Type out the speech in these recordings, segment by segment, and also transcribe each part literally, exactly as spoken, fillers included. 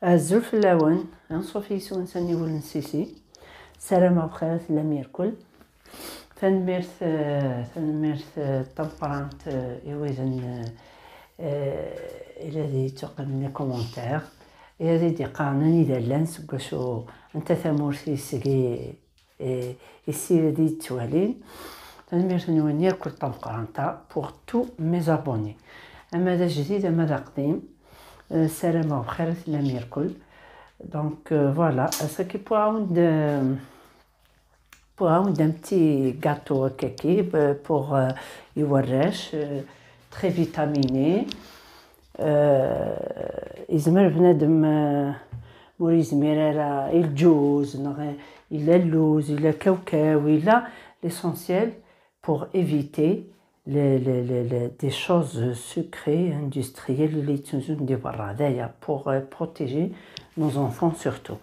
Azul fell-awen, anṣuf yes-wen s aniwel n Sisi. Ssarameɣ bxir ad tellam irkel. Tanemmirt, eh, tanemmirt, eh, tameqqrant, eh, i widen, eh, eh, i la d-yettuqqimen les commentaires, i la d-yeqqaren anida llan, seg wacu, anta tamurt i seg i eh, issired i d-ttwalin. Tanemmirt-nwen irkel tameqqrant-a pour tous mes abonnés. Ama d ajdid, ama d aqdim, eh, ssarameɣ bxir i tellam irkel. Donc, euh, voilà, ça qui pour un de, pour un d'un petit gâteau kaki, euh, pour, euh, i warrac, euh, très vitaminé. Euh, izmer bnadem, euh, ur yezmir ara i lǧuz, neɣ ila lluz, ila kawkaw, ila l'essentiel pour éviter les, les, les, les, des choses sucrées, industrielles, les tsunzun di berra. D'ailleurs, pour euh, protéger nos enfants surtout.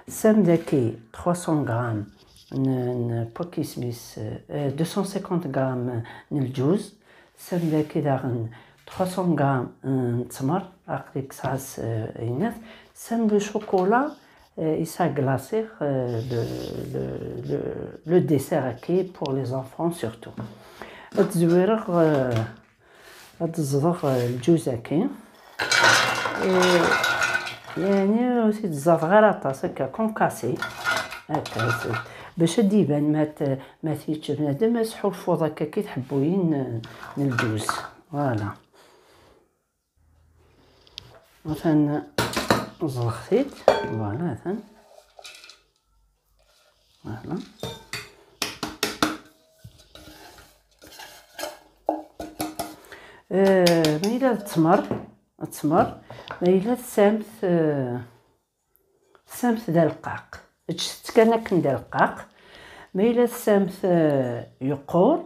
Samdaki trois cents grammes n, n, pas kismis, euh, deux cent cinquante grammes n lǧuz. Samdaki daɣen trois cents grammes n ttmer, aql-ik sɛas, euh, inat. Sam de chocolat, euh, yesɛa glacé, euh, le, le, le, le dessert-agi pour les enfants surtout. Ad zwireɣ, euh, ad ẓḍeɣ, euh, lǧuz-agi. Euh, يعني ur t-id-ẓẓadeɣ ara aṭas, akka, concassé. Akka, bac ad d-iban ma t-, ma t-yečč bnadem, ad tḥulfuḍ akka ki tḥebbuyin n, n lǧuz. Voilà. Atan ẓḍeɣ-t-id. Voilà, atan. Voilà. Euh, ma yella d ttmer, ttmer, ma yella tsamt, euh, tsamt d aleqqaq. Ǧǧet-tt kan akken d aleqqaq. Ma yella tsamt, euh, yeqqur,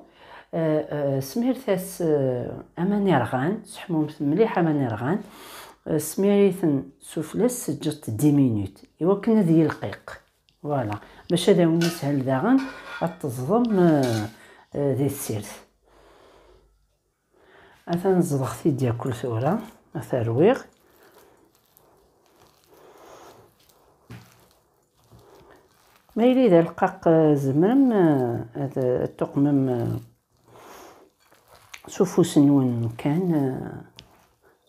euh, euh, smirt-as, euh, aman irɣan, seḥmumt mliḥ aman irɣan, euh, smir-iten sufella, seǧǧet-t dix minutes, iwakken ad yelqiq. Voilà. Maca ad awen-yeshel daɣen ad teẓḍem, euh, euh, di tsirt. Atan ẓḍeɣ-t-id yakk tura, ad t-rwiɣ. Ma yili d aleqqaq, eh, tzemrem, eh, ad, ad tuqmem, eh, s ufus-nwen kan, eh,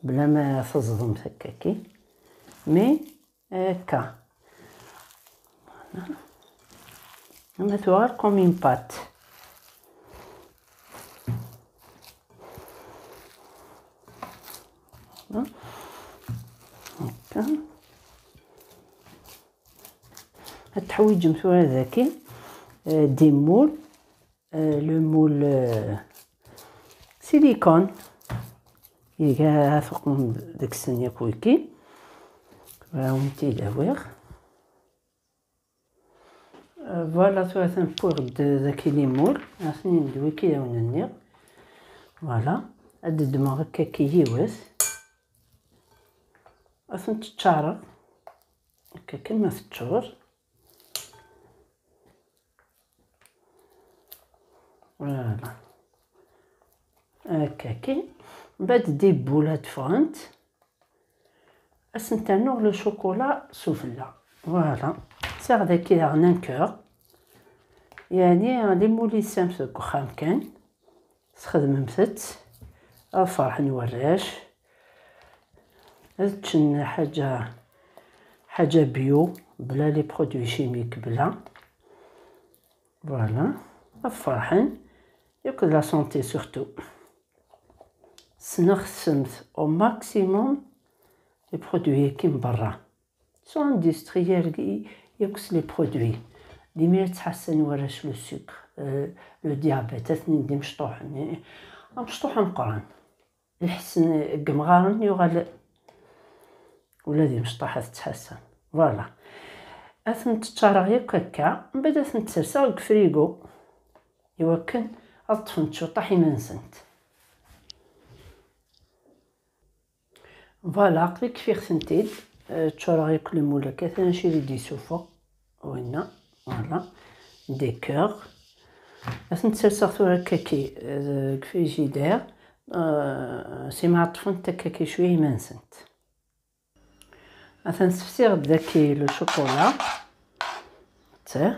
bla ma teẓḍem takkaki. Mais Akka. Ama tuɣal comme une pâte. Voilà. Akka. Ad teḥwiǧem tura daki, euh, des moules. Euh, le moule, euh, silicone. Iga tuqmem deg-sen yakk wiki. Tura ad wen-t-id-awiɣ. Euh, voilà, tura atan wwiɣ-d daki les moules. Aten-in d wiki i awen-nniɣ. Voilà. Ad d-ddmeɣ akka ki yiwet. Ad tent-ččareɣ. Akka kan ma teččur. Voilà. Akka kan. Mbeɛd des boules ad ffɣent. Ad sent-rnuɣ le chocolat sufella. Voilà. Sɛiɣ daki daɣen un cœur. Yani, les moules-is deg uxxam kan. Sxedmemt-tt. Ad ferḥen warrac. Ad ččen ḥaǧa, ḥaǧa bio, bla les produits chimiques, bla. Voilà. Ad ferḥen. Yakk d la santé surtout. Sneɣsemt au maximum les produits-agi n berra. Sont industriels yakk s les produits. Limir ttḥassan warrac le sucre, euh, le diabète, atnin d imecṭuḥen. Amecṭuḥ ameqqran. Lḥess n, deg yemɣaren yuɣal ula d imecṭaḥ ad ttḥassan. Voilà. Ad tent-ččareɣ yakk akka, mbeɛd ad tent-serseɣ deg frigo. Iwakken ad ṭṭfent cuṭaḥ iman-nsent. Voilà, aql-i kfiɣ-tent-id. Euh, ččureɣ yakk les moules akka, atan acu i d-isuffeɣ. Winna, voilà. Des cœurs. Ad tent-serseɣ tura akkaki, euh, deg frigidaire. Euh, sima ṭṭfent akkaki cwiya iman-nsent. Atan sefsiɣ-d daki le chocolat. Teh.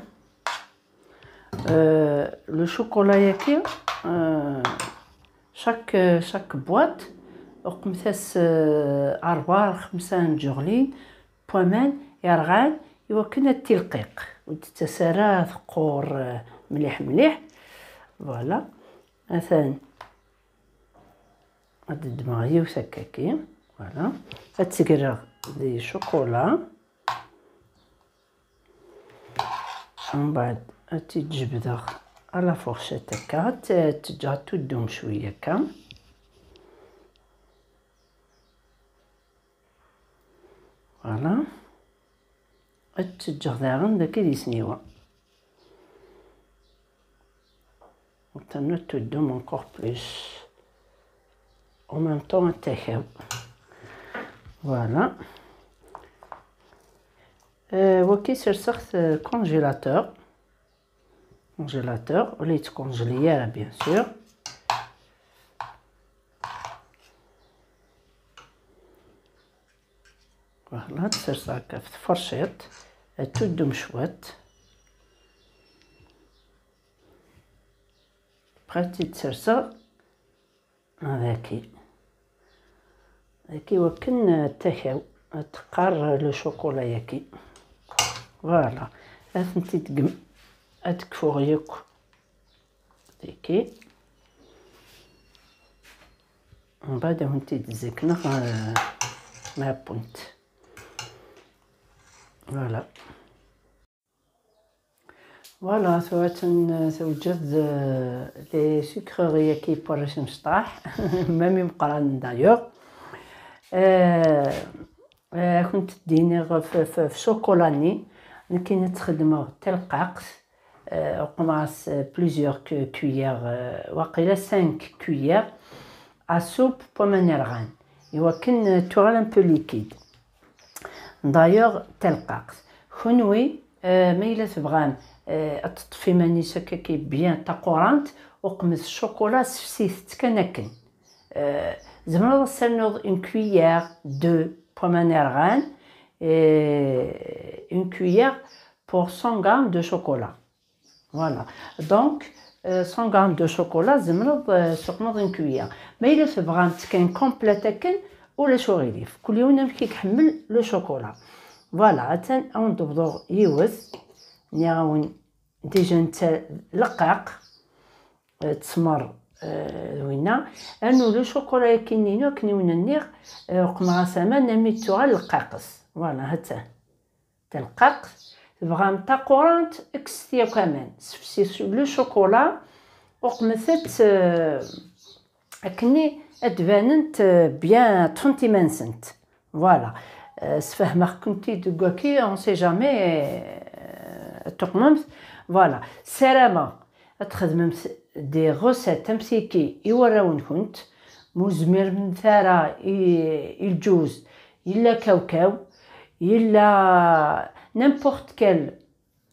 Euh, le chocolat-yaki, euh, chaque, chaque boîte, uqmet-as, euh, ṛebɛa ar xemsa n tǧuɣlin n waman yerɣan, iwakken ad tilqiq, ur d-tettas ara teqqur, euh, mliḥ mliḥ. Voilà. Atan ad ddmeɣ yiwet akkaki. Voilà. Ad tt-greɣ di ccukula. Mbeɛd ad tt-id-jebdeɣ à la fourchette akka, ad tt-ǧǧeɣ ad tuddum cwiya akka. Voilà. Ad tt-ǧǧeɣ daɣen dagi di sniwa. Atan ad tuddum encore plus. En même temps, ad takaw. Voilà. Euh, waki serseɣ-t, euh, congélateur. Congélateur, ur la yettkonjli ara, bien sûr. Voilà, ad tt-serseɣ akka ɣef tferciṭ, ad tuddum cwiṭ. Après ad tt-id-serseɣ daki. Daki wakken, euh, takaw, ad teqqar le chocolat-yaki. Voilà, ad tent-id-gem-, ad kfuɣ yakk. Daki. Mbeɛd ad wen-t-id-zikneɣ, euh, ma punt. Voilà. Voilà, tura atan, euh, tewjed, euh, les sucreries-yaki pour imecṭaḥ, même imeqqranen d'ailleurs. Euh, euh, ad kent-d-iniɣ f, f, f chocolat-nni, nekkin ad txedmeɣ talqaqt, euh, uqmeɣ-as, euh, plusieurs cu-, cuillères, euh, waqila cinq cuillères à soupe n waman yerɣan, iwakken, euh, tuɣal un peu liquide. D'ailleurs, talqaqt. Kenwi, euh, ma yella tebɣam, euh, ad teṭṭef iman-is akka ki bien taqurant, uqmet ccokola, sefsit-tt kan akken. Euh, tzemreḍ ad s-ternuḍ une cuillère, deux, n waman yerɣan, et une cuillère pour cent grammes de chocolat. Voilà. Donc, euh, cent grammes de chocolat, tzemreḍ, euh, ad tuqmeḍ une cuillère. Ma yella tebɣam-tt kan complète akken, ulac uɣilif. Kul yiwen amek i iḥemmel le chocolat. Voilà, atan ad wen-d-bḍuɣ yiwet. Nniɣ-awen déjà netta leqqaq, euh, ttmer, euh, d winna. Rnu le chocolat-yaki-nni-inu, akken i wen-nniɣ, euh, uqmeɣ-as aman armi d-tuɣal leqqaqet. Voilà, ha-tt-an. Talqaqt, tebɣam taqurant, kkset yakk aman, sefsit le chocolat, uqmet-tt, euh, akkenni ad d-banent, euh, bien, ṭṭfent iman-nsent. Voilà. Euh, sfehmeɣ-kent-id deg waki, on sait jamais, euh, ad tuqmemt. Voilà. Ssarameɣ ad txedmemt des recettes am tigi i warraw-nkent. Ma ur tezmiremt ara i, i lǧuz, yella kawkaw, yella n'importe quel,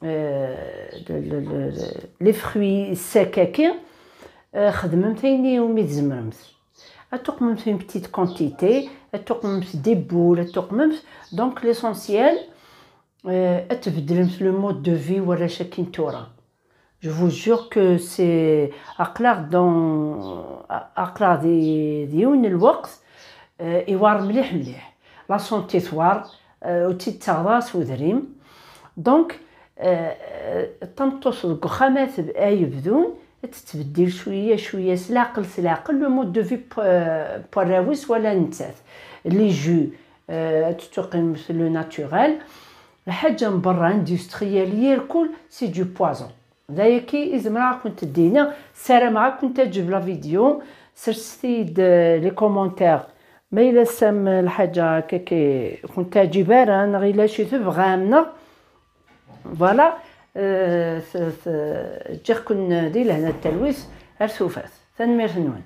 euh, le, le, le, le, les fruits secs-agi, euh, xedmemt ayen iwumi tzemremt. Ad tuqmemt une petite quantité, ad tuqmemt des boules, ad tuqmemt. Donc, l'essentiel, euh, ad tbeddlemt le mode de vie n warrac-agi n tura. Je vous jure que c'est, aql-aɣ dans, aql-aɣ di, di yiwen n lweqt, euh, iwar mliḥ mliḥ. La santé twar, euh, ur tt-id-ttaɣeḍ ara s wedrim. Donc, euh, tameṭṭut deg uxxam ay teb-, ay yebdun, ad tettbeddil cwiya cwiya, s leɛqel s leɛqel, le mode de vie n, euh, n warraw-is wala nettat. Les jus, euh, ad tettuqimemt le naturel. Lḥaǧa n berra, industriel, yirkul, c'est du poison. D ayagi i zemreɣ ad kent-d-iniɣ. Ssarameɣ ad kent-teɛǧeb la vidéo. Serset-iyi-d, euh, les commentaires ma yella tesɛam lḥaǧa akka i kent-teɛǧib ara, neɣ yella acu tebɣam, neɣ, voilà, euh, t-, t-, ǧǧiɣ-ken di lehna d talwit ar tufat. Tanemmirt-nwen.